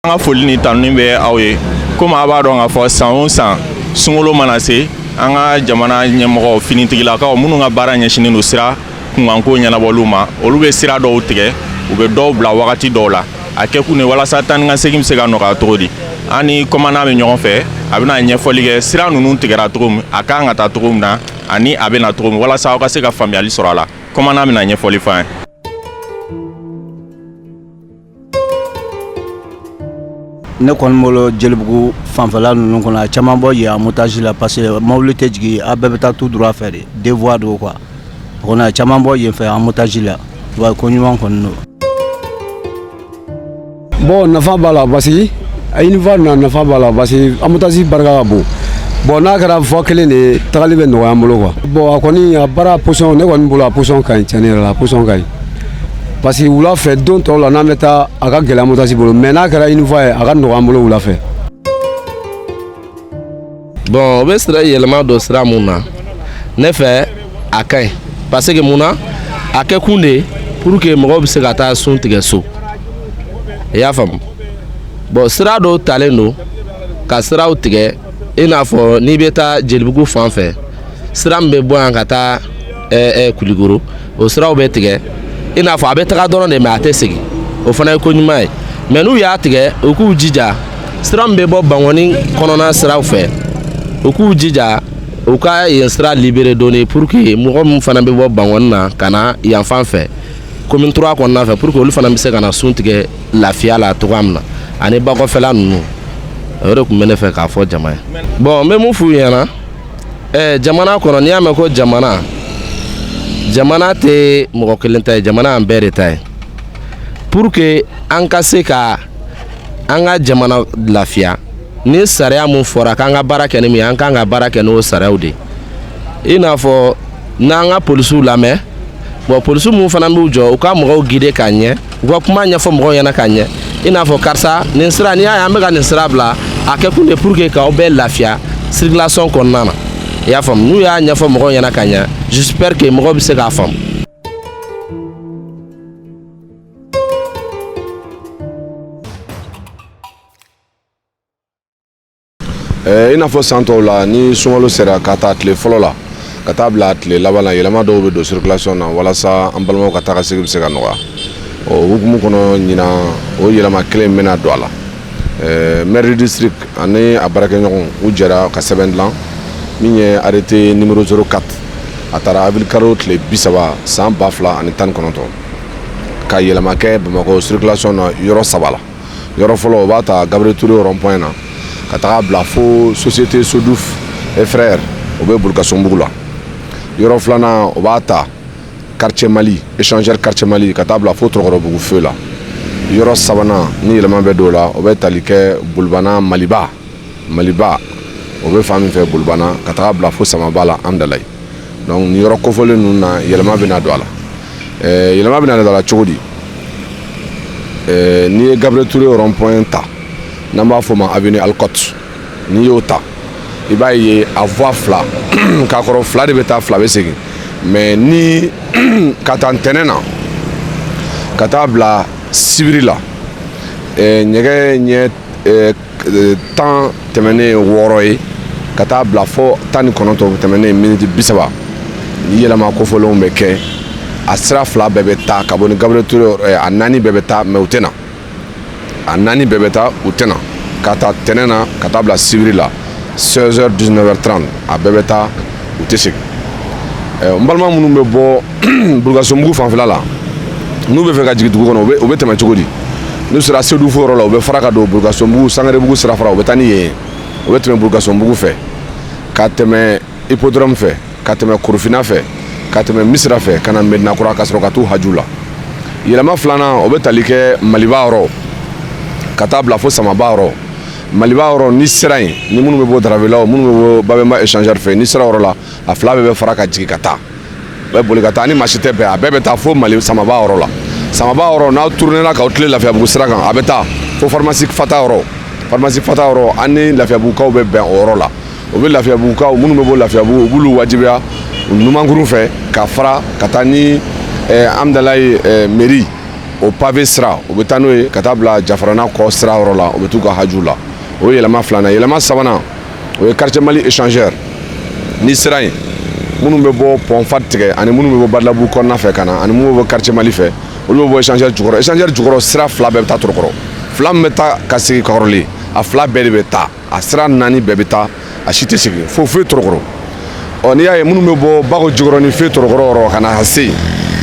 An ka foli ni tanuni bɛ aw ye. Komi a b'a dɔn k'a fɔ san o san sunkalo mana se, an ka jamana ɲɛmɔgɔ, finitigilakaw minnu ka baara ɲɛsinnen don sira kunkanko ɲɛnabɔliw ma, olu bɛ sira dɔw tigɛ, u bɛ dɔw bila wagati dɔw la. A kɛ kun de walasa taa ni ka segin bɛ se ka nɔgɔya cogo di. An ni commandant bɛ ɲɔgɔn fɛ, a bɛna ɲɛfɔli kɛ sira ninnu tigɛra cogo min, a kan ka taa cogo min na, ani a bɛ na cogo min, walasa aw ka se ka faamuyali sɔrɔ a la. Commandant bɛna ɲɛfɔli f'an ye. Ne kɔni bolo, Jelibugu fanfɛla ninnu kɔnɔ, a caman bɔ yen embouteillage la, parce que mobili tɛ jigin, a bɛɛ bɛ taa tout droit fɛ de, deux voies don quoi. O kɔni, a caman bɔ yen fɛ embouteillage la wa. Ko ɲuman kɔni don. Bon, nafa b'a la, parce que une voie na, nafa b'a la, parce que embouteillage barika ka bon. Bon, n'a kɛra voie kelen de ye, tagali bɛ nɔgɔya an bolo quoi. Bon, a kɔni a baara position, ne kɔni bolo, a position ka ɲi. Tiɲɛni yɛrɛ la, a position ka ɲi, parce que wula fɛ don tɔw la, n'an bɛ taa, a ka gɛlɛn embouteillage bolo, mais n'a kɛra une voie ye, a ka nɔgɔya an bolo wula fɛ. Bon, o bɛ sira yɛlɛma don sira mun na, ne fɛ a ka ɲi, parce que mun na, a kɛ kun de pour que mɔgɔw bɛ se ka taa sun tigɛ so, i y'a faamu. Bon, sira dɔw talen don ka siraw tigɛ, i n'a fɔ n'i bɛ taa Jelibugu fan fɛ, sira min bɛ bɔ yan ka taa Kulikoro, o siraw bɛ tigɛ, i n'a fɔ a bɛ taga dɔrɔn de, mais a tɛ segin. O fana ye ko ɲuman ye, mais n'u y'a tigɛ, u k'u jija, sira min bɛ bɔ Bankɔni kɔnɔna siraw fɛ, u k'u jija u ka yen sira libéré dɔɔni, pour que mɔgɔ min fana bɛ bɔ Bankɔni na ka na yan fan fɛ, commune 3 kɔnɔna fɛ, pour que olu fana bɛ se ka na sun tigɛ lafiya la cogoya min na, ani bakɔfɛla ninnu. O de tun bɛ ne fɛ k'a fɔ jama ye. Bon, n bɛ mun f'u ɲɛna? Jamana kɔnɔ, n'i y'a mɛn ko jamana, jamana tɛ mɔgɔ kelen ta ye, jamana y'an bɛɛ de ta ye. Pour que an ka se ka an ka jamana lafiya, ni sariya mun fɔra k'an ka baara kɛ ni min ye, an kan ka baara kɛ n'o sariyaw de ye. I n'a fɔ n'an ka polisiw lamɛn. Bon, polisiw mun fana b'u jɔ, u ka mɔgɔw guider ka ɲɛ, u ka kuma ɲɛfɔ mɔgɔw ɲɛna ka ɲɛ, i n'a fɔ karisa, nin sira, n'i y'a ye an bɛ ka nin sira bila, a kɛ kun de pour que k'aw bɛɛ lafiya circulation kɔnɔna na, i y'a faamu. N'u y'a ɲɛfɔ mɔgɔw ɲɛna ka ɲɛ, j'espère que mɔgɔw bɛ se k'a faamu. I n'a fɔ san tɔw la, ni sunkalo sera ka taa tile fɔlɔ la ka taa bila tile laban na, yɛlɛma dɔw bɛ don circulation na walasa an balimaw ka taa ka segin bɛ se ka nɔgɔya. O hukumu kɔnɔ, ɲinan o yɛlɛma kelen bɛna don a la. Maire du district ani a baarakɛɲɔgɔnw, u jɛra ka sɛbɛn dilan min ye arrêté numéro 04, a taara avril kalo tile 30 san 2019, ka yɛlɛma kɛ Bamakɔ circulation na yɔrɔ saba la. Yɔrɔ fɔlɔ, o b'a ta Gabriel Touré rond point na ka taga bila fo société Sodouf et frère, o bɛ Burukasonbugu la. Yɔrɔ filanan, o b'a ta quartier Mali, échangeur quartier Mali, ka taa bila fo Tɔrɔkɔrɔbugu feu la. Yɔrɔ sabanan ni yɛlɛma bɛ don o la, o bɛ tali kɛ Bolibana Maliba, Maliba o bɛ fan min fɛ Bolibana, ka taga bila fo Samaba la, Amdalayi. Donc nin yɔrɔ kofɔlen ninnu na, yɛlɛma bɛna don a la. Yɛlɛma bɛna don a la cogo di? N'i ye Gabriel Touré rond point ta, n'an b'a fɔ o ma avenue Alcott, n'i y'o ta, i b'a ye a voie fila k'a kɔrɔ, fila de bɛ taa, fila bɛ segin. Mais ni ka taa ntɛnɛn na ka taa bila sibiri la, ɲɛgɛ ɲɛ 10 tɛmɛnen 6 ye, ka taa bila fo 19 tɛmɛnen miniti 30, ni yɛlɛma kofɔlenw bɛ kɛ, a sira fila bɛɛ bɛ taa ka bɔ ni Gabriel Touré, a naani bɛɛ bɛ taa, mais u tɛ na. A naani bɛɛ bɛ taa, u tɛ na. Ka taa tɛnɛn na ka taa bila sibiri la, 16h 19h30, a bɛɛ bɛ taa, u tɛ segin. N balima minnu bɛ bɔ Burukasonbugu fanfɛla la, n'u bɛ fɛ ka jigin dugu kɔnɔ, u bɛ tɛmɛ cogo di? N'u sera Sedufu yɔrɔ la, u bɛ fara ka don Burukasonbugu Sangarebugu sira fara, u bɛ taa ni yen ye. U bɛ tɛmɛ Burukasonbugu fɛ, ka tɛmɛ hippodrome fɛ, ka tɛmɛ Korofina fɛ, ka tɛmɛ Misira fɛ, ka na Medinakura, ka sɔrɔ ka t'u haju la. Yɛlɛma filanan, o bɛ tali kɛ Maliba yɔrɔ ka taa bila fo Samaba yɔrɔ. Maliba yɔrɔ, ni sera yen, ni minnu bɛ bɔ Daravelaw, minnu bɛ bɔ Babemba échangeur fɛ, ni sera yɔrɔ la, a fila bɛɛ bɛ fara ka jigin ka taa, bɛ boli ka taa, ni maa si tɛ bɛn, a bɛɛ bɛ taa fo Mali Samaba yɔrɔ la. Samaba yɔrɔ, n'aw tourné k'aw tilen Lafiyabugu sira kan, a bɛ taa fo pharmacie Fata yɔrɔ. Pharmacie Fata yɔrɔ, an ni Lafiyabugukaw bɛ bɛn o yɔrɔ la. O bɛ Lafiyabugukaw minnu bɛ bɔ Lafiyabugu, u b'olu wajibiya numankuru fɛ ka fara ka taa ni Amdalayi mairie. O pavé sira, u bɛ taa n'o ye ka taa bila Jafarana kɔ sira yɔrɔ la, u bɛ t'u ka haju la. O ye yɛlɛma filanan. Yɛlɛma sabanan, o ye Quartier Mali échangeur ni sira in, minnu bɛ bɔ pont Fad tigɛ ani minnu bɛ bɔ Badalabugu kɔnɔna fɛ ka na ani minnu bɛ bɔ Quartier Mali fɛ, olu bɛ bɔ échangeur jukɔrɔ. Échangeur jukɔrɔ sira fila bɛɛ bɛ taa Torokɔrɔ. Fila min bɛ taa ka segin kɔrɔlen, a fila bɛɛ de bɛ taa, a sira naani bɛɛ bɛ taa, a si tɛ segin fo foyi Torokɔrɔ. Ɔ, n'i y'a ye, minnu bɛ bɔ Bako Jikɔrɔni feu Torokɔrɔ yɔrɔ ka na se yen,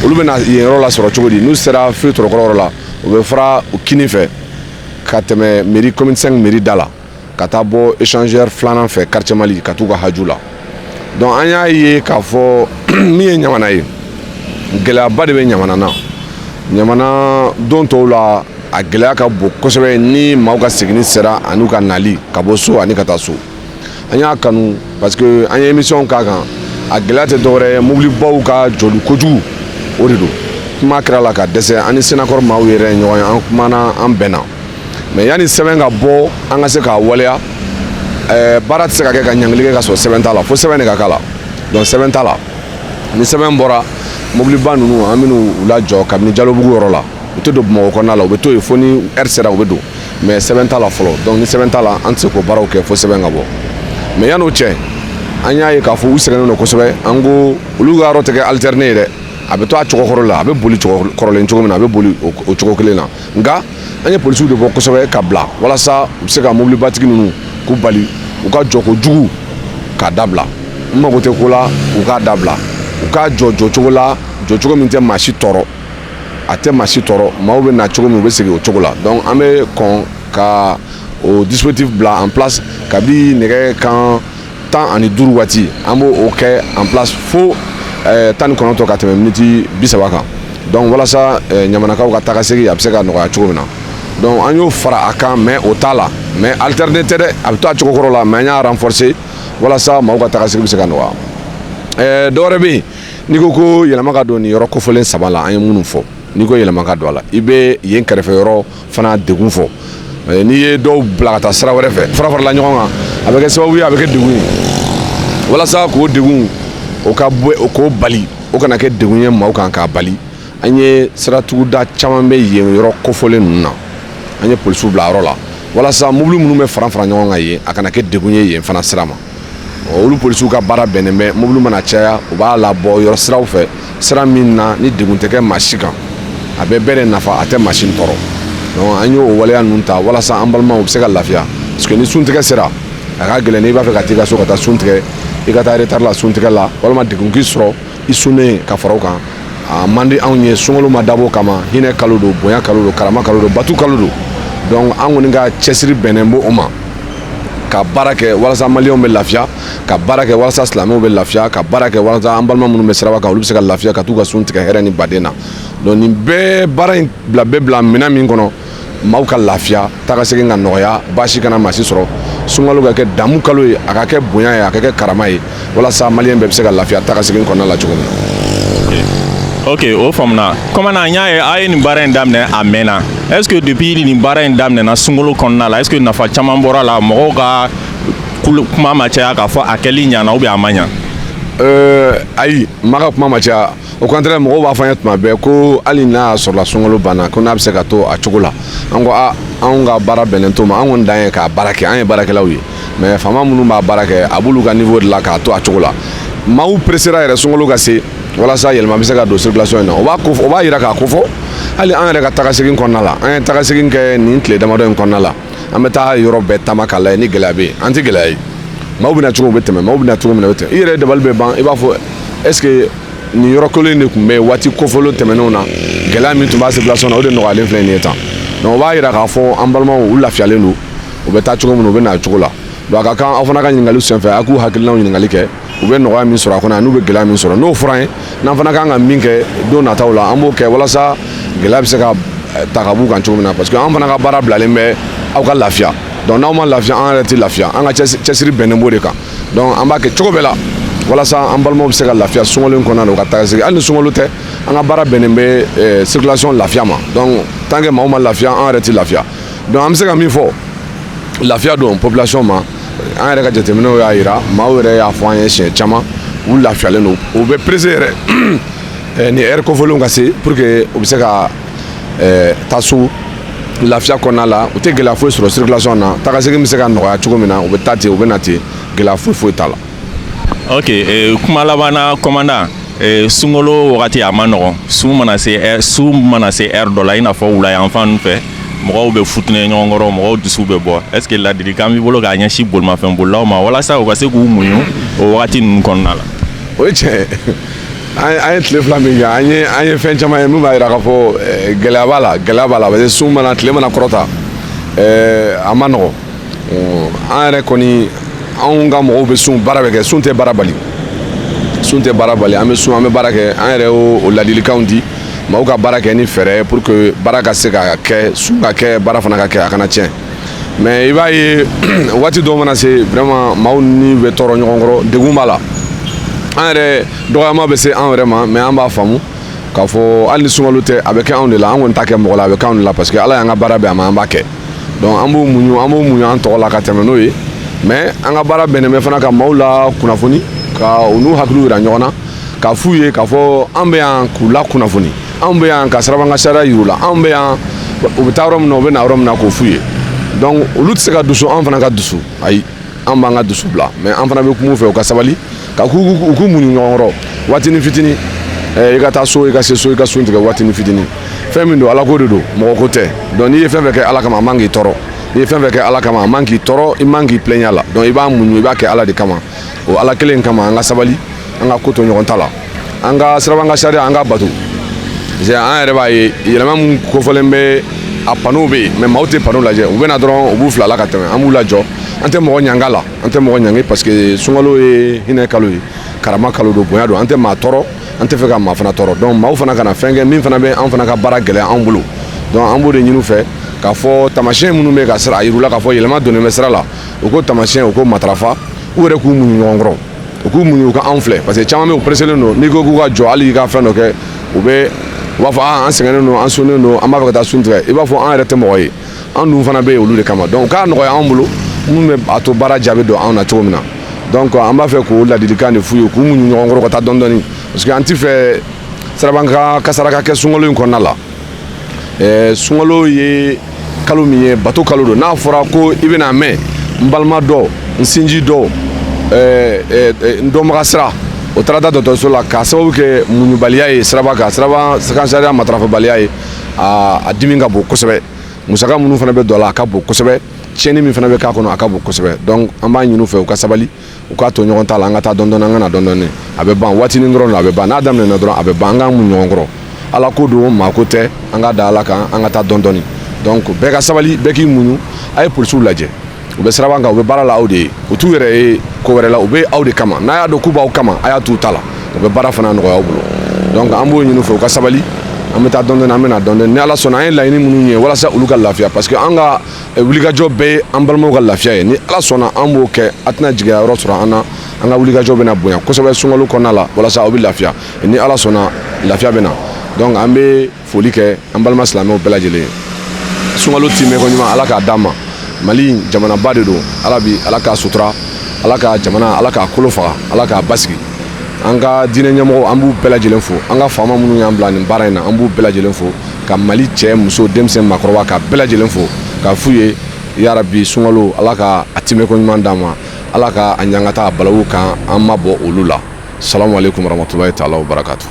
olu bɛ na yen yɔrɔ la sɔrɔ cogo di? N'u sera feu Torokɔrɔ yɔrɔ la, u bɛ fara kini fɛ ka tɛmɛ mairie, commune 5 mairie da la, ka taa bɔ échangeur filanan fɛ, Quartier Mali, ka t'u ka haju la. Donc an y'a ye k'a fɔ min ye Ɲamana ye, gɛlɛyaba de bɛ Ɲamana na. Ɲamana don tɔw la, a gɛlɛya ka bon kosɛbɛ ni maaw ka seginni sera ani ka nali ka bɔ so ani ka taa so. An y'a kanu parce que an ye émission k'a kan. A gɛlɛya tɛ dɔwɛrɛ ye, mobilibaw ka jɔli kojugu, o de don. Kuma kɛra la ka dɛsɛ, an ni Senakɔrɔ maaw yɛrɛ ye ɲɔgɔn ye, an kumana, an bɛnna. Mais yanni sɛbɛn ka bɔ, an ka se k'a waleya, baara tɛ se ka kɛ ka ɲangili kɛ ka sɔrɔ sɛbɛn t'a la, fo sɛbɛn de ka k'a la. Donc sɛbɛn t'a la. Ni sɛbɛn bɔra, mobiliba ninnu, an bɛn'u lajɔ kabini Jalobugu yɔrɔ la, u tɛ don Bamakɔ kɔnɔna la, u bɛ to yen fo ni heure sera, u bɛ don. Mais sɛbɛn t'a la fɔlɔ. Donc ni sɛbɛn t'a la, an tɛ se k'o baaraw kɛ fo sɛbɛn ka bɔ. Mais yan'o cɛ, an y'a ye k'a fɔ u sɛgɛnnen don kosɛbɛ. An ko olu ka yɔrɔ tɛ kɛ alterné ye dɛ, a bɛ to a cogo kɔrɔ la, a bɛ boli kɔrɔlen cogo min na, a bɛ boli o cogo kelen na. Nka an ye polisiw de bɔ kosɛbɛ ka bila walasa u bɛ se ka mobilibatigi ninnu k'u bali u ka jɔ kojugu k'a dabila. N mago tɛ ko la, u k'a dabila, u k'a jɔ jɔcogo la, jɔcogo min tɛ maa si tɔɔrɔ, a tɛ maa si tɔɔrɔ. Maaw bɛ na cogo min, u bɛ segin o cogo la. Donc an bɛ kɔn ka o dispositif bila en place kabi nɛgɛ kan 15 waati, an b'o o kɛ en place fo 19 ka tɛmɛ miniti 30 kan. Donc walasa Ɲamanakaw ka taga segin a bɛ se ka nɔgɔya cogo min na. Donc an y'o fara a kan, mais o t'a la, mais alterné tɛ dɛ, a bɛ to a cogo kɔrɔ la, mais an y'a renforcer walasa maaw ka taga segin bɛ se ka nɔgɔya. Dɔwɛrɛ bɛ yen, n'i ko ko yɛlɛma ka don nin yɔrɔ kofɔlen saba la, an ye minnu fɔ, n'i ko yɛlɛma ka don a la, i bɛ yen kɛrɛfɛ yɔrɔ fana degun fɔ. N'i ye dɔw bila ka taa sira wɛrɛ fɛ, fara farala ɲɔgɔn kan, a bɛ kɛ sababu ye, a bɛ kɛ degun ye. Walasa k'o degun o ka bɔ, o k'o bali, o kana kɛ degun ye maaw kan k'a bali, an ye siratuguda caman bɛ yen yɔrɔ kofɔlen ninnu na, an ye polisiw bila yɔrɔ la walasa mobili minnu bɛ fara fara ɲɔgɔn kan yen, a kana kɛ degun ye yen fana sira ma. Olu polisiw ka baara bɛnnen bɛ mobili mana caya, u b'a labɔ yɔrɔ siraw fɛ, sira min na ni degun tɛ kɛ maa si kan, a bɛ bɛɛ de nafa, a tɛ maa si tɔɔrɔ. Donc an y'o waleya ninnu ta walasa an balimaw bɛ se ka lafiya, parce que ni suntigɛ sera, a ka gɛlɛn n'i b'a fɛ ka t'i ka so ka taa sun tigɛ, i ka taa retard la suntigɛ la, walima degun k'i sɔrɔ i sunnen ka fara o kan, a man di anw ye. Sunkalo ma dabɔ kama, hinɛ kalo don, bonya kalo don, karama kalo don, batu kalo don. Donc an kɔni ka cɛsiri bɛnnen b'o o ma, ka baara kɛ walasa Maliyɛnw bɛ lafiya, ka baara kɛ walasa silamɛw bɛ lafiya, ka baara kɛ walasa an balima minnu bɛ siraba kan, olu bɛ se ka lafiya ka t'u ka sun tigɛ hɛrɛ ni baden na. Donc nin bɛɛ baara in bila bɛ bila minɛn min kɔnɔ, maaw ka lafiya, taga segin ka nɔgɔya, baasi kana maa si sɔrɔ, sunkalo ka kɛ damu kalo ye, a ka kɛ bonya ye, a ka kɛ karama ye, walasa Maliyɛn bɛɛ bɛ se ka lafiya taga segin kɔnɔna la cogo min na. Ok, o faamuna. Commandant, n y'a ye a ye nin baara in daminɛ a mɛnna. Est ce que depuis nin baara in daminɛna sunkalo kɔnɔna la, est ce que nafa caman bɔra la, mɔgɔw ka kuma ma caya k'a fɔ a kɛli ɲana ou bien a ma ɲa? Ayi, ma ka kuma ma caya. Au contraire, mɔgɔw b'a fɔ an ye tuma bɛɛ ko hali n'a y'a sɔrɔla sunkalo banna, ko n'a bɛ se ka to a cogo la. An ko a anw ka baara bɛnnen t'o ma, an kɔni dan ye k'a baara kɛ, an ye baarakɛlaw ye. Mais faama minnu b'a baara kɛ, a b'olu ka niveau de la k'a to a cogo la. Maaw pressera yɛrɛ sunkalo ka se walasa yɛlɛma bɛ se ka don circulation in na. O b'a ko, o b'a yira k'a ko fɔ hali an yɛrɛ ka taga segin kɔnɔna la. An ye taga segin kɛ nin tile damadɔ in kɔnɔna la, an bɛ taa yɔrɔ bɛɛ taama k'a lajɛ ni gɛlɛya bɛ yen. An tɛ gɛlɛya ye, maaw bɛna cogo, u bɛ tɛmɛ, maaw bɛna cogo min na, u bɛ tɛmɛ. I yɛrɛ dabali bɛ ban, i b'a fɔ est ce que nin yɔrɔ kelen de tun bɛ waati kofɔlen tɛmɛnenw na? Gɛlɛya min tun b'a circulation na, o de nɔgɔyalen filɛ nin ye tan. Donc o b'a yira k'a fɔ an balimaw, u lafiyalen don, u bɛ taa cogo min na, u bɛ na cogo la. Donc a ka kan aw fana ka ɲininkali senfɛ, a k'u hakilinaw ɲininkali kɛ, u bɛ nɔgɔya min sɔrɔ a kɔnɔ, n'u bɛ gɛlɛya min sɔrɔ, n'o fɔra an ye, n'an fana kan ka min kɛ don nataw la, an b'o kɛ walasa gɛlɛya bɛ se ka ta ka b'u kan cogo min na, parce que an fana ka baara bilalen bɛ aw ka lafiya. Donc n'aw ma lafiya, an yɛrɛ tɛ lafiya. An ka cɛsiri bɛnnen b'o de kan. Donc an b'a kɛ cogo bɛɛ la walasa an balimaw bɛ se ka lafiya sunkalo in kɔnɔna na, u ka taga segin. Hali ni sunkalo tɛ, an ka baara bɛnnen bɛ circulation lafiya ma. Donc tant que maaw ma lafiya, an yɛrɛ tɛ lafiya. Donc an bɛ se ka min fɔ, lafiya don population ma. An yɛrɛ ka jateminɛw y'a yira, maaw yɛrɛ y'a fɔ an ye siɲɛ caman, u lafiyalen don, u bɛ pressé yɛrɛ ni heure kofɔlenw ka se pour que u bɛ se ka taa so lafiya kɔnɔna la, u tɛ gɛlɛya foyi sɔrɔ circulation na. Tagasegin bɛ se ka nɔgɔya cogo min na, u bɛ taa ten, u bɛ na ten, gɛlɛya foyi foyi t'a la. Ok, kuma laban na, commandant, sunkalo wagati a ma nɔgɔn. Sun mana se heure dɔ la, i n'a fɔ wula yan fan fɛ, mɔgɔw bɛ futinɛ ɲɔgɔn kɔrɔ, mɔgɔw dusu bɛ bɔ. Est ce que ladilikan b'i bolo k'a ɲɛsin bolimafɛn bolilaw ma, walasa u ka se k'u muɲu o wagati ninnu kɔnɔna la? O ye tiɲɛ. An ye tile 2 min kɛ, an ye fɛn caman ye min b'a jira k'a fɔ gɛlɛya b'a la, gɛlɛya b'a la, parce que sun mana, tile mana kɔrɔta, a ma nɔgɔn. An yɛrɛ kɔni, anw ka mɔgɔw bɛ sun, baara bɛ kɛ. Sun tɛ baara bali, sun tɛ baara bali. An bɛ sun, an bɛ baara kɛ. An yɛrɛ y'o ladilikanw di maaw ka baara kɛ ni fɛɛrɛ ye pour que baara ka se ka kɛ, sun ka kɛ, baara fana ka kɛ, a kana tiɲɛ. Mais i b'a ye, waati dɔw mana se, vraiment, maaw ni bɛ tɔɔrɔ ɲɔgɔn kɔrɔ, degun b'a la. An yɛrɛ dɔgɔyama bɛ se an yɛrɛ ma, mais an b'a faamu k'a fɔ hali ni sunkalo tɛ, a bɛ kɛ anw de la. An kɔni t'a kɛ mɔgɔ la, a bɛ kɛ anw de la, parce que Ala y'an ka baara bɛn a ma, an b'a kɛ. Donc an b'o muɲu, an b'o muɲu an tɔgɔ la ka tɛmɛ n'o ye. Mais an ka baara bɛnnen bɛ fana ka maaw la kunnafoni, ka u n'u hakiliw yira ɲɔgɔn na, k'a f'u ye k'a fɔ an bɛ yan k'u la kunnafoni, anw bɛ yan ka siraban ka sariya yir'u la, anw bɛ yan, u bɛ taa yɔrɔ min na, u bɛ na yɔrɔ min na, k'o f'u ye. Donc olu tɛ se ka dusu, an fana ka dusu. Ayi, an b'an ka dusu bila, mais an fana bɛ kuma u fɛ, u ka sabali, ka k'u u k'u muɲu ɲɔgɔn kɔrɔ waatinin fitinin. I ka taa so, i ka se so, i ka sun tigɛ waatinin fitinin. Fɛn min don, Ala ko de don, mɔgɔ ko tɛ. Donc n'i ye fɛn fɛn kɛ Ala kama, a man k'i tɔɔrɔ. N'i ye fɛn fɛn kɛ Ala kama, a man k'i tɔɔrɔ, i man k'i plaignent a la. Donc i b'a muɲu, i b'a kɛ Ala de kama, o Ala kelen kama. An ka sabali, an ka ko to ɲɔgɔn ta la, an ka siraban ka sariya, an ka bato, parce que an yɛrɛ b'a ye, yɛlɛma mun kofɔlen bɛ, a panneau bɛ yen, mais maaw tɛ panneau lajɛ. U bɛ na dɔrɔn, u b'u fila la ka tɛmɛ. An b'u lajɔ, an tɛ mɔgɔ ɲanga la, an tɛ mɔgɔ ɲangi, parce que sunkalo ye hinɛ kalo ye, karama kalo don, bonya don. An tɛ maa tɔɔrɔ, an tɛ fɛ ka maa fana tɔɔrɔ. Donc maaw fana kana fɛn kɛ min fana bɛ an fana ka baara gɛlɛya anw bolo. Donc an b'o de ɲini u fɛ k'a fɔ taamasiyɛn minnu bɛ ka sira a yir'u la k'a fɔ yɛlɛma donnen bɛ sira la, u ko taamasiyɛn, u ko matarafa, u yɛrɛ k'u muɲu ɲɔgɔn kɔrɔ, u k'u muɲu, u ka anw filɛ, parce que caman bɛ, u pressélen don. N'i ko k'u ka jɔ, hali i ka fɛn dɔ kɛ, u bɛ u b'a fɔ: "Aa, an sɛgɛnnen don, an sonnen don, an b'a fɛ ka taa sun tigɛ." I b'a fɔ an yɛrɛ tɛ mɔgɔ ye, an dun fana bɛ yen olu de kama. Donc k'a nɔgɔya anw bolo, minnu bɛ a to baara jaabi don anw na cogo min na. Donc an b'a fɛ k'o ladilikan de f'u ye, k'u muɲu ɲɔgɔn kɔrɔ ka taa dɔɔni dɔɔni, parce que an ti fɛ siraban ka kasara ka kɛ sunkalo in kɔnɔna la. Sunkalo ye kalo min ye, bato kalo don. N'a fɔra ko i bɛna mɛn n balima dɔ, n sinji dɔ, n dɔnbaga sira, o taara da dɔgɔtɔrɔso la k'a sababu kɛ muɲubaliya ye siraba kan, siraba kan sariya matarafabaliya ye, a dimi ka bon kosɛbɛ. Musaka minnu fana bɛ don a la, a ka bon kosɛbɛ. Tiɲɛni min fana bɛ k'a kɔnɔ, a ka bon kosɛbɛ. Donc an b'a ɲini u fɛ, u ka sabali, u k'a to ɲɔgɔn ta la, an ka taa dɔɔni dɔɔni, an ka na dɔɔni dɔɔni, a bɛ ban waatinin dɔrɔn, a bɛ ban. N'a daminɛna dɔrɔn, a bɛ ban. An k'an muɲu ɲɔgɔn kɔrɔ, Ala ko don, maa ko tɛ, an ka da Ala kan, an ka taa dɔɔni dɔɔni. Donc bɛɛ ka sabali, bɛɛ k'i muɲu. A ye polisiw lajɛ, u bɛ siraban kan, u bɛ baara la aw de ye, u t'u yɛrɛ ye ko wɛrɛ la, u bɛ aw de kama. N'a y'a dɔn k'u b'aw kama, a y'a t'u ta la, u bɛ baara fana nɔgɔya aw bolo. Donc an b'o ɲini u fɛ, u ka sabali, an bɛ taa dɔɔni dɔɔni, an bɛ na dɔɔni dɔɔni. Ni Ala sɔnna, an ye laɲini minnu ye walasa olu ka lafiya, parce que an ka wulikajɔ bɛɛ ye an balimaw ka lafiya ye. Ni Ala sɔnna, an b'o kɛ. A tɛna jigiya yɔrɔ sɔrɔ an na. An ka wulikajɔ bɛna bonya kosɛbɛ sunkalo kɔnɔna la, walasa aw bɛ lafiya. Ni Ala sɔnna, lafiya bɛ na. Donc an bɛ foli kɛ an balima silamɛw bɛɛ lajɛlen ye. Sunkalo timɛko ɲuman, Ala k'a d'an ma. Mali jamanaba de don. Ala bi, Ala k'a sutura, Ala ka jamana, Ala k'a kolo faga, Ala k'a basigi. An ka diinɛ ɲɛmɔgɔw, an b'u bɛɛ lajɛlen fo. An ka faama minnu y'an bila nin baara in na, an b'u bɛɛ lajɛlen fo. Ka Mali cɛ, muso, denmisɛn, maakɔrɔba, ka bɛɛ lajɛlen fo, k'a f'u ye: yarabi, sunkalo, Ala ka a timɛko ɲuman d'an ma, Ala ka a ɲangata a balawu kan, an ma bɔ olu la. Salamu aleykum warahmatulahi taala wa barakatu.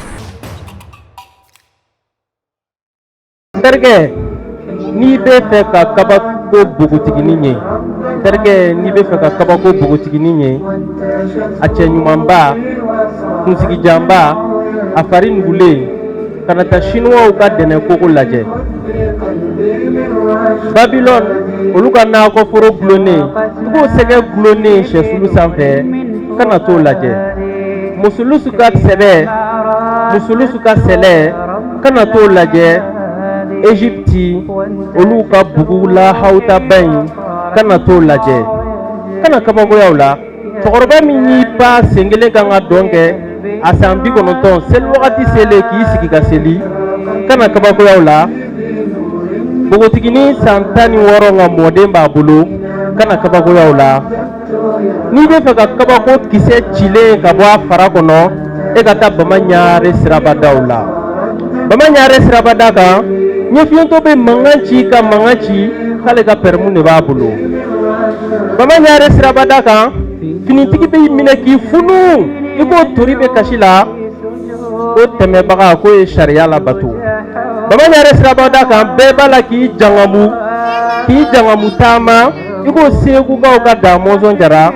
N terikɛ, n'i bɛ fɛ ka kabako npogotiginin ye, n terikɛ, n'i bɛ fɛ ka kabako npogotiginin ye, a cɛ ɲumanba, kunsigijanba, a fari nugulen, kana taa Sinuwaw ka dɛnɛ kogo lajɛ. Babilɔne, olu ka nakɔforo gulonnen, i b'o sɛgɛ gulonnen sɛsulu sanfɛ, kana t'o lajɛ. Musulusu ka sɛbɛ, musulusu ka sɛlɛ, kana t'o lajɛ. Egypte, olu ka bugu lahawutaba in, kana t'o lajɛ. Kana kabakoya o la. Cɛkɔrɔba min y'i pan sen kelen kan ka dɔn kɛ a san 90, seli wagati selen k'i sigi ka seli, kana kabakoya o la. Npogotiginin san 16 ka mɔden b'a bolo, kana kabakoya o la. N'i bɛ fɛ ka kabako kisɛ cilen ka bɔ a fara kɔnɔ, e ka taa Bama Ɲare sirabadaw la. Bama Ɲare sirabada kan. Ɲɛfiyentɔ bɛ mankan ci ka mankan ci k'ale ka pɛrɛmu de b'a bolo. Bama Ɲare sirabada kan, finitigi b'i minɛ k'i funu i ko tori bɛ kasi la, ko tɛmɛbaga k'o ye sariya labato. Bama Ɲare sirabada kan, bɛɛ b'a la k'i jangamu k'i jangamu taama i ko segukaw ka da mɔnzɔn jara.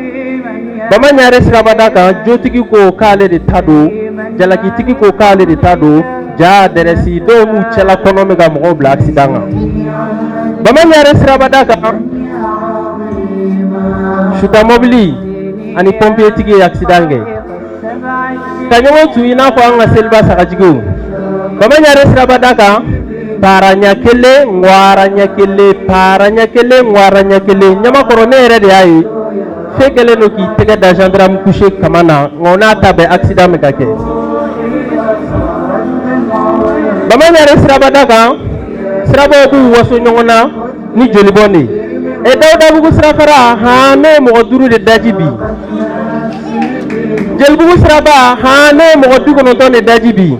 Bama Ɲare sirabada kan, jotigi ko k'ale de ta don, jalakitigi ko k'ale de ta don, ja dɛrɛsi dɔw n'u cɛla kɔnɔ bɛ ka mɔgɔw bila accident kan. Bama Ɲare sirabada kan, suta mɔbili ani pɔnpiyetigi ye accident kɛ ka ɲɔgɔn tu i n'a fɔ an ka seliba sagajigiw. Bama Ɲare sirabada kan, para ɲɛ kelen ŋwara ɲɛ kelen para ɲɛ kelen ŋwara ɲɛ kelen. Ɲamakɔrɔ, ne yɛrɛ de y'a ye fɛn kɛlen don k'i tɛgɛ da gendarme couché kama na, nka o n'a ta bɛɛ accident bɛ ka kɛ. Bama Ɲare sirabada kan, sirabaw b'u waso ɲɔgɔn na ni jolibɔn de ye. E Dawudabugu sirafara han, ne ye mɔgɔ 5 de daji bi. Jelibugu siraba han, ne ye mɔgɔ 90 de daji bi.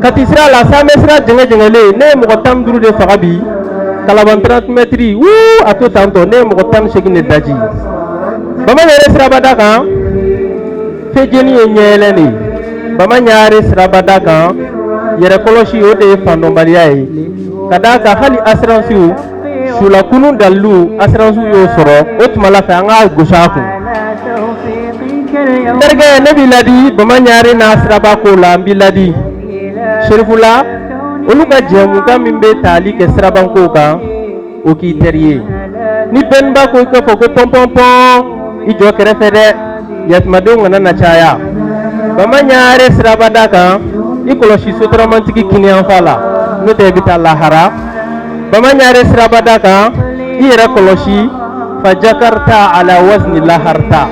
Kati sira la, Samɛ sira jɛngɛ jɛngɛlen, ne ye mɔgɔ 15 de faga bi. Kalaban 30 mètres wuu, a to tantɔ, ne ye mɔgɔ 18 de daji. Bama Ɲare sirabada kan, fejeni ye ɲɛyɛlɛ de ye. Bama Ɲare sirabada kan, yɛrɛkɔlɔsi o de ye fandɔnbaliya ye, ka d'a kan hali assurance sulakunun dalilu assurance y'o sɔrɔ o tuma la fɛ an k'a gosi a kun. Terikɛ, ne b'i ladi Bama Ɲare n'a siraba ko la, n b'i ladi Serifula, olu ka jɛmukan min bɛ taali kɛ sirabankow kan, o k'i teri ye. Ni bɛnba ko i k'a fɔ ko pɔnpɔnpɔn, i jɔ kɛrɛfɛ dɛ, yatimadenw kana na caya. Bama Ɲare sirabada kan, i kɔlɔsi sotaramantigi kiniyanfa la, n'o tɛ i bɛ taa lahara. Bama Ɲare sirabada kan, i yɛrɛ kɔlɔsi fa jakarta ala wazni laharta.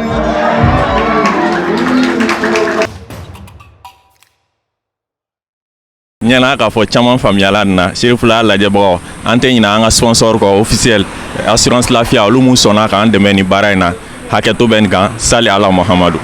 Ɲɛna k'a fɔ caman faamuyala nin na. Serifula lajɛbagaw, an tɛ ɲinɛ an ka sponsor kɔ officiel, Assurance Lafiya, olu mun sɔnna k'an dɛmɛ nin baara in na. Hakɛto bɛ nin kan. Sali ala Muhamadu.